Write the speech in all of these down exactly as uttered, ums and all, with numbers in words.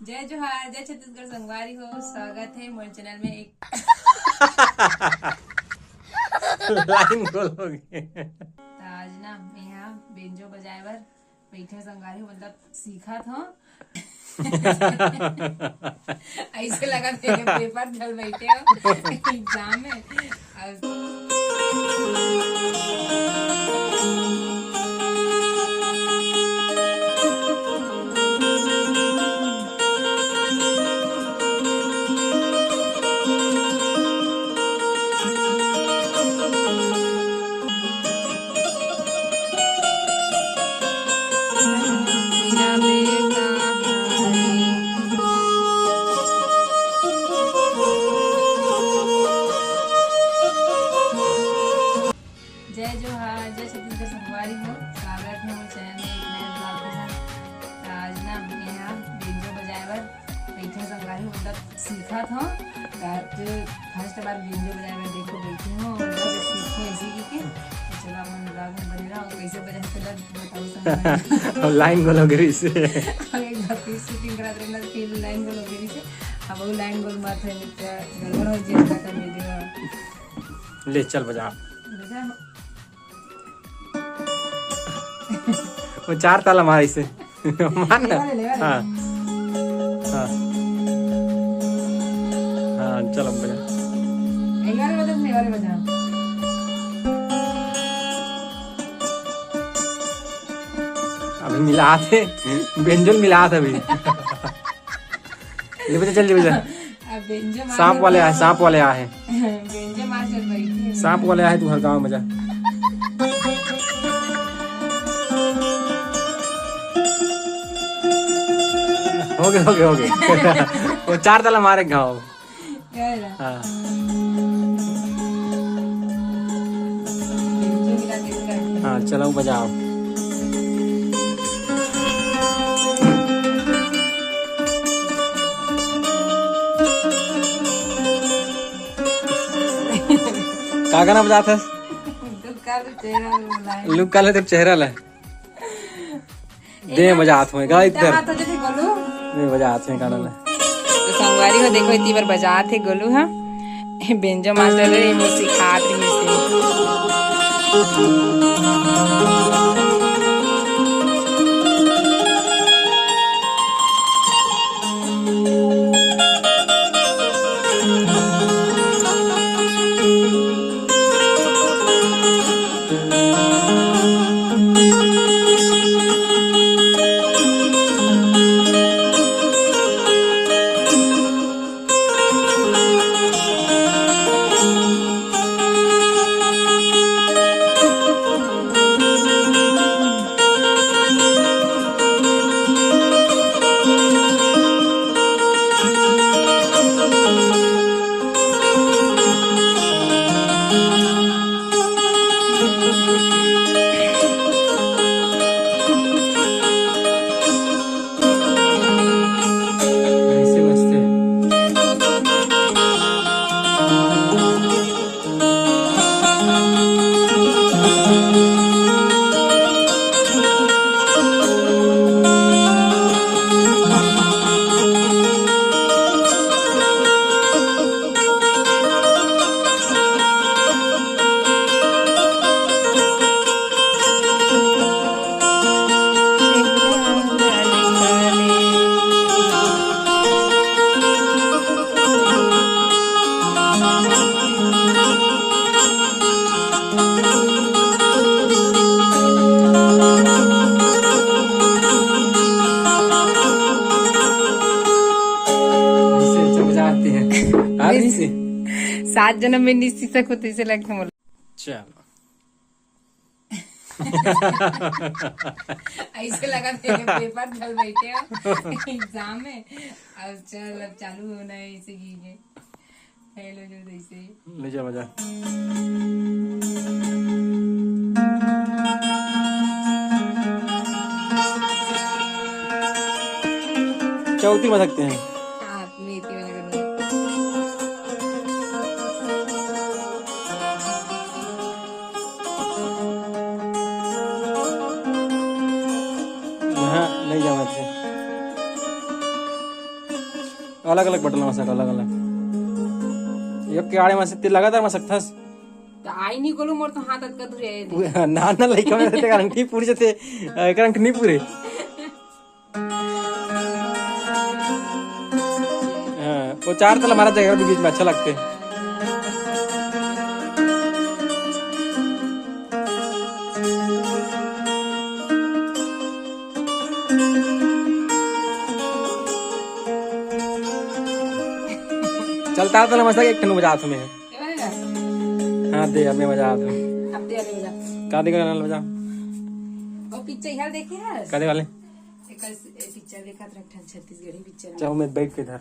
जय जोहार, जय छत्तीसगढ़ संगवारी हो, स्वागत हे मोर चैनल में एक। लाइन गोल हो गे। त आज ना मैं यहाँ बेंजो बजाए बर बैठे संगवारी हो, मतलब सीखत हो। ऐसे लगत हे पेपर धर बैठे हो, एग्जाम में। जय जोहार, जय छत्तीसगढ़ संगवारी हो, स्वागत हे मोर चैनल में एक नए ब्लॉग के साथ। त आज ना मैं यहाँ बेंजो बजाए बर बैठे संगवारी हो, मतलब सीखत हो। त आज फर्स्ट बार बेंजो बजाए बर देखो बैठे हो, मतलब सीखो ऐसे की के। तो चलो अपन ब्लॉग में बने रहो, कैसे बजाए के लग बताओ संगवारी। और लाइन गोल हो गे रहिसे। अब एक बार फिर शूटिंग करत रहना, फिर लाइन गोल हो गे रहिसे। अब वो लाइन गोल मत है, गड़बड़ हो जाए, कर वीडियो। ले चल बजा। बजा। वो चार ताला मार इसे। मार ना। ले वाले, ले वाले। हाँ। हाँ। हाँ, चल अब बजा। एक बार बजा, ले वाले बजा। अभी मिलात हे, बेंजो ल मिलात हे अभी। ले बजा, चल ले बजा। अब बेंजो मार सांप वाले आए, सांप वाले आए। बेंजो मार चल बैठी है। सांप वाले आए, तू हर गांव में जा। हो गए, हो गए, हो गए। वो चार ताला मारे गाँव। हाँ। हाँ, चलो बजाओ। का गाना बजात हस? लुक काले तेरे चेहरा ला। दे बजात होए गा इधर। हाथ हो जाथे गोलू। दे बजात होए गाना ला। तो संगवारी हो, देखो, इतनी बार बजात हे गोलू हा। बेंजो मास्टर रे, ये सिखात रही से। ऐसे चुप जाते हैं। आप नहीं से? सात जन्म में नहीं सीख सकते, इसे लगता बोला। चलो। ऐसे लगा तेरे पेपर धर बैठे हो एग्जाम में। अब चल, अब चालू होना है इसे की के। हेलो जो ऐसे ही। ले जा बजा। चौथी में सकते हैं। हाँ, मेथी वाला करूँगा। यहाँ नहीं जाना थे। अलग-अलग बटन मसक, अलग-अलग। एक के आड़े मसक, ते लगातार मसकथस। त आई नहीं गोलू, मोर तो हाथ अतका दूर है। ना, ना, लइका में रहते कारण नहीं पूरे जते, अ, करंट नहीं पूरे। हाँ, वो चार तला मारा जाएगा बीच में, अच्छा लगते। चलता तो मजा एक ठन बजात में। ये वाला ना? हाँ, दे, अब मैं बजा दूँ। अब दे, अभी बजा। का दे गाना बजा? वो पिक्चर यार देखे हस? का दे वाले? एक कल से, ए, पिक्चर देखा था, एक ठन छत्तीसगढ़ी पिक्चर में। चाहो मैं बैठ के इधर। अम,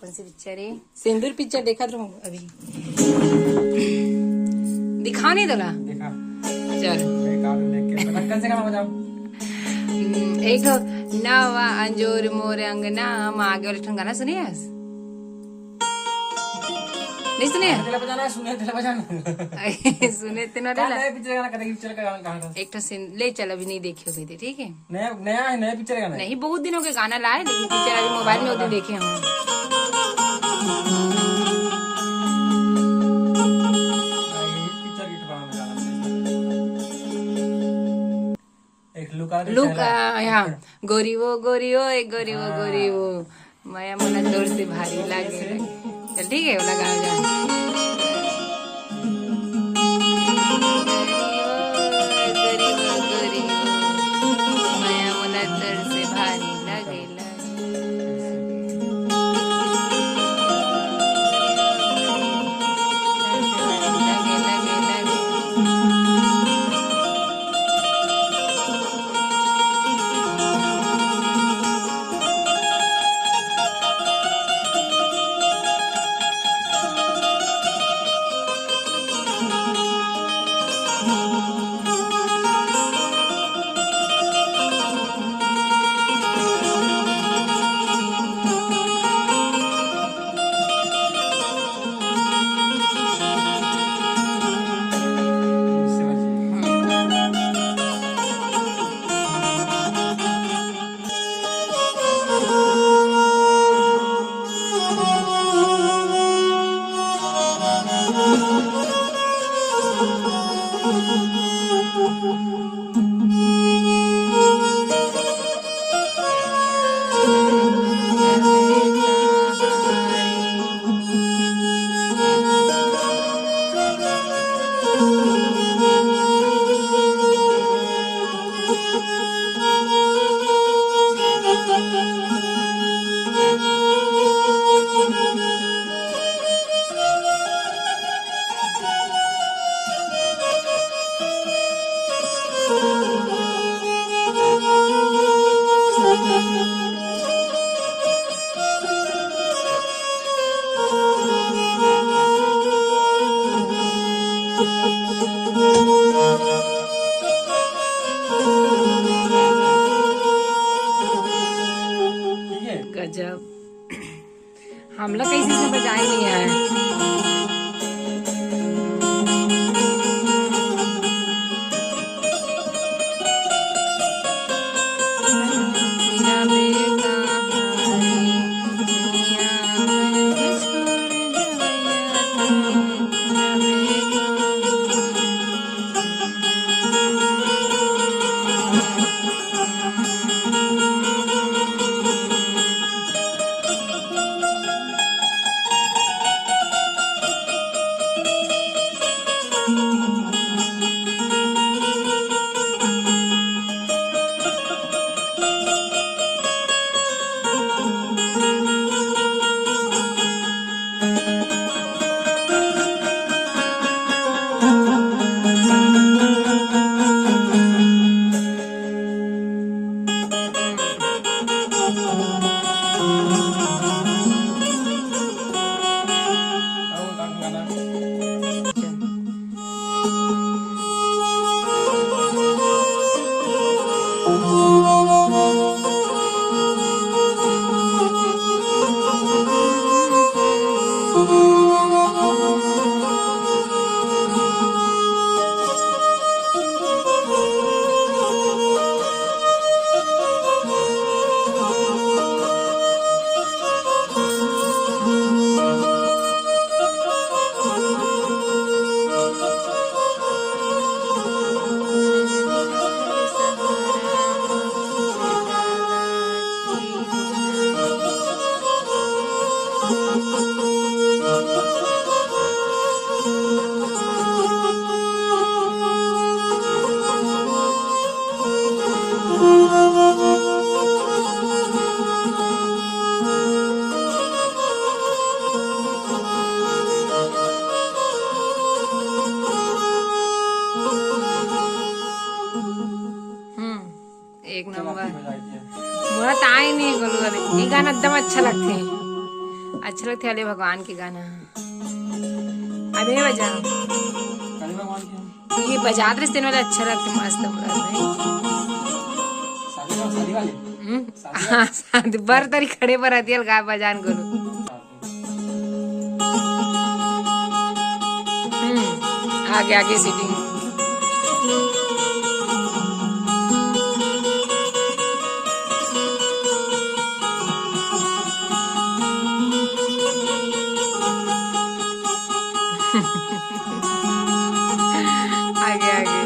कौन सी पिक्चर है? सिंदूर पिक्चर देखा था अभी। दिखा नहीं तोला? देखा। चल। मैं का देख के, पता कौन से गाना बजाऊं? हम्म, एक ठो नवा अंजोर मोर अंगना मा आगे वाले ठन गाना सुने हस? नहीं सुने? तेला बजाना है, सुने तेला बजाना। सुने ते ना का डाला। नया पिक्चर गाना, कतई पिक्चर का गाना, कहाँ का? एक ठो सीन ले चल, अभी नहीं देखे हुए थे, ठीक है? नया, नया है, नया पिक्चर गाना है। नहीं, बहुत दिन हो गए गाना लाए, लेकिन पिक्चर अभी मोबाइल में उतने देखे हम। हाँ, ये पिक्चर की ठुकाना में गाना है। एक लुक आ रही लुक, पहला। आ, यहाँ, गोरी वो, गोरी वो, एक गोरी वो, हाँ। गोरी वो, मया मोला तोर से भारी लागे। चल ठीक है, वो लगा जा। गोरी वो, गोरी वो, गोरी वो, मया मोला तोर से भारी लागे, लागे। गजब। हमला कैसे से बजाए नहीं आए। ये गाना एकदम अच्छा लगथे, अच्छा लगथे, अले भगवान के गाना। अबे बजा। काली भगवान के। ये बजात रहिस तेन वाला अच्छा लगथे, मस्त लगथे। शादी वाला, शादी वाले। हम्म। शादी वाले। हाँ, शादी बर तरी खड़े बर आती है, गा बजान करो। हम्म, आगे, आगे सीटिंग। आगे, आगे।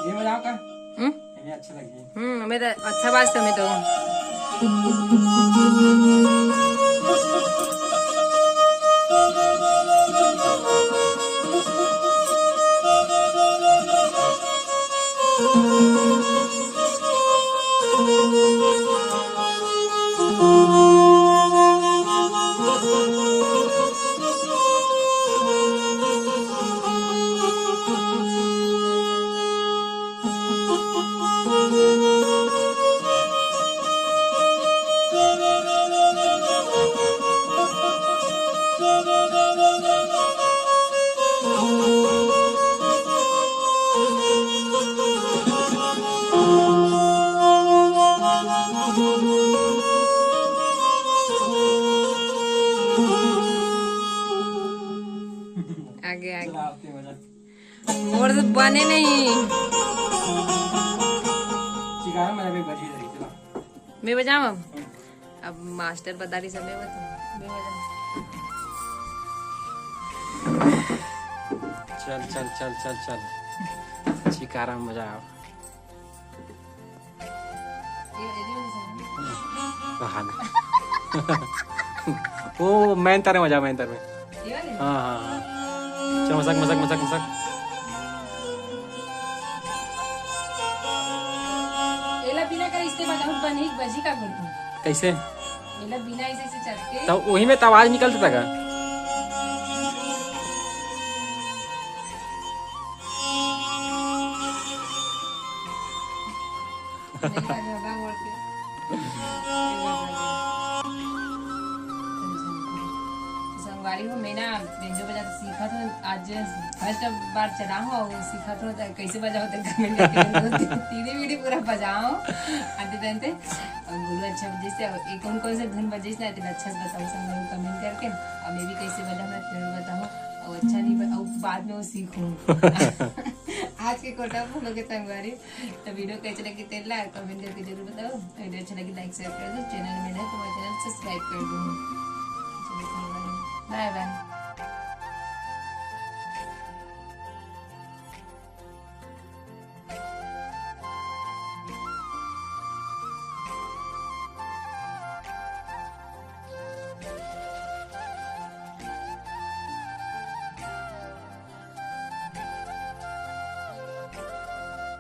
ये बजाओ का? हम्म? ये अच्छा लगे। हम्म, हमें तो अच्छा बात से हमें तो। आगे, आगे। चला, आपके बजा। मोर तो बने नहीं। चिकारा मेरा भी बजी रही, चला। मैं बजाऊँ अब? अब मास्टर बता रही सब, मैं बजाऊँ? मैं बजाऊँ। चल, चल, चल, चल, चल। चिकारा में बजा अब। ये, ये भी नहीं सुना। बहाना। ओ, मैं तारे मजा, मैं तारे। ये वाले? हाँ, हाँ, हाँ। चल, मसक, मसक, मसक, मसक। एला बिना करे इस्ते बजाहूँ, बनी, बजी का गुरु। कैसे? एला बिना ऐसे, ऐसे चढ़ के। तो वही में तो आवाज निकलता था का? संगवारी हो, मैं ना बेंजो बजाना सीखत हूँ, आज फर्स्ट बार चला हूँ और सीखत हूँ, तो कैसे बजाओ तो कमेंट करके बताओ। तीने मिनट पूरा बजाओ आते टाइम पे। और बोलो अच्छा, जैसे एक कौन कौन से धुन बजे ना, तो अच्छा से बताओ संगवारी, कमेंट करके। और मैं भी कैसे बजा, मैं फिर बताऊँ। और अच्छा नहीं ब-, और बाद में वो सीखूँ। आज के कोटा बोलो के संगवारी, तो वीडियो कैसे लगी तेला कमेंट करके जरूर बताओ। वीडियो अच्छा लगी लाइक शेयर कर दो, चैनल में नए तो मेरा चैनल सब्सक्राइब कर दो। चलो, बाय बाय।